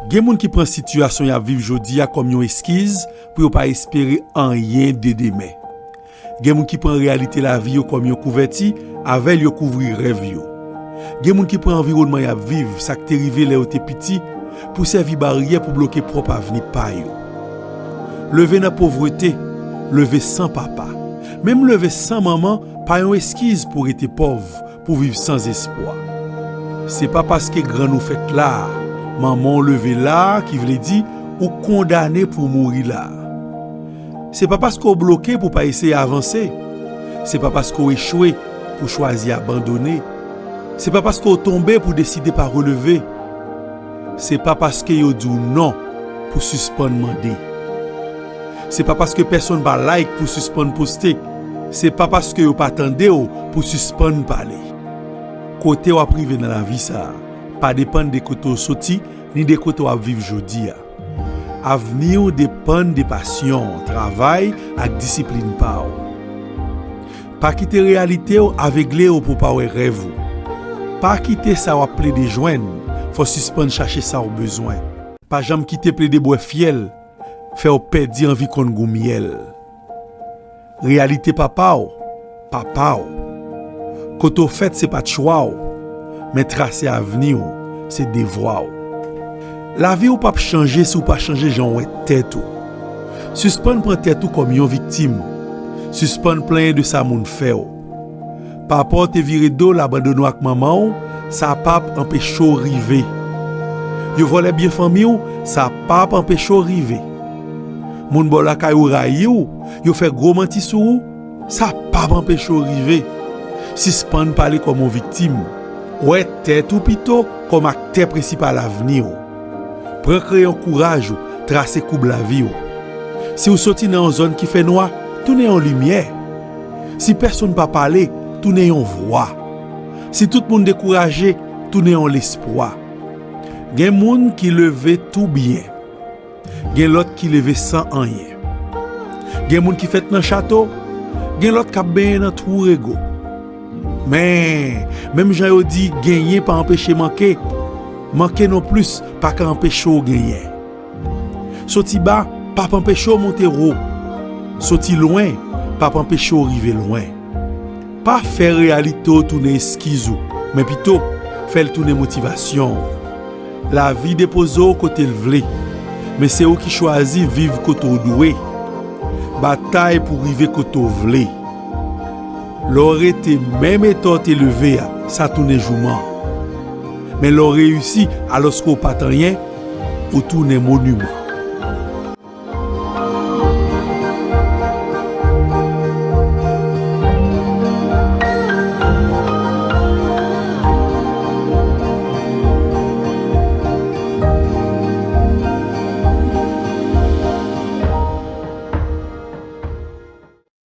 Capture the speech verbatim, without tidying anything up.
Gen moun ki pran sitiyasyon y ap viv jodi a kòm yon eskiz pou yo pa espere anyen de demen. Gen moun ki pran reyalite lavi yo kòm yon kouvèti, avè l yo kouvri rèv yo. Gen moun ki pran anviwònman y ap viv, sa k te rive lè yo te piti, pou sèvi baryè pou bloke pwòp avni pa yo. Leve nan povrete, leve san papa, menm leve san manman pa yon eskiz pou rete pòv, pou viv san espwa. Se pa paske grann ou fèt la a, manman w leve la a, ki vle di ou kondane pou w mouri la a. Se pa paske w bloke pou w pa eseye avanse. Se pa paske w echwe pou w chwazi abandone. Se pa paske w tonbe pou w deside pa releve. Se pa paske yo di w non pou w sispann mande. Se pa paske pèsonn pa like pou w sispann poste. Se pa paske yo pa tande w pou w sispann pale. Kote w ap rive nan lavi sa a pa depann de kote w soti ni de kote w ap viv jodi a. Avni w depann de pasyon, travay ak disiplin pa w. Pa kite reyalite w avegle w pou w pa wè rèv ou. Pa kite sa w ap plede jwenn fè w sispann chache sa w bezwen. Pa janm kite plede bwè fyèl fè w pèdi anvi konn gou myèl. Reyalite papa w, papa w. Kote w fèt se pa t chwa w, men trase avni w se devwa w. Lavi w p ap chanje si w pa chanje jan w wè tèt ou. Sispann pran tèt ou kòm yon viktim. Sispann plenyen de sa moun fè w. Papa w te vire do l abandone w ak manman w, sa p ap anpeche w rive. Yo vòlè byen fanmi w, sa p ap anpeche w rive. Moun bò lakay ou rayi w, yo fè gwo manti sou ou, sa p ap anpeche w rive. Sispann pale kòm yon viktim. Wè tèt ou pito kòm aktè prensipal avni w. Pran kreyon kouraj ou, trase koub lavi w. Si w soti nan yon zòn ki fè nwa, tounen yon limyè. Si pèsonn pa pale, tounen yon vwa. Si tout moun dekouraje, tounen yon lespwa. Gen moun ki leve tou byen. Gen lòt ki leve san anyen. Gen moun ki fèt nan chato, gen lòt k ap benyen nan twou rego. Men, menm jan yo di genyen pa anpeche manke, manke nonplis pa ka anpeche w genyen. Soti ba p ap anpeche w monte wo. Soti lwen p ap anpeche w rive lwen. Pa fè reyalite w tounen eskiz ou, men pito, fè l tounen motivasyon w. Lavi depoze w kote l vle, men se ou ki chwazi viv kote w dwe. Batay pou rive kote w vle. Lè w rete menm eta w te leve a, sa tounen jouman. Men lè w reyisi alòske w pa t anyen, ou tounen moniman.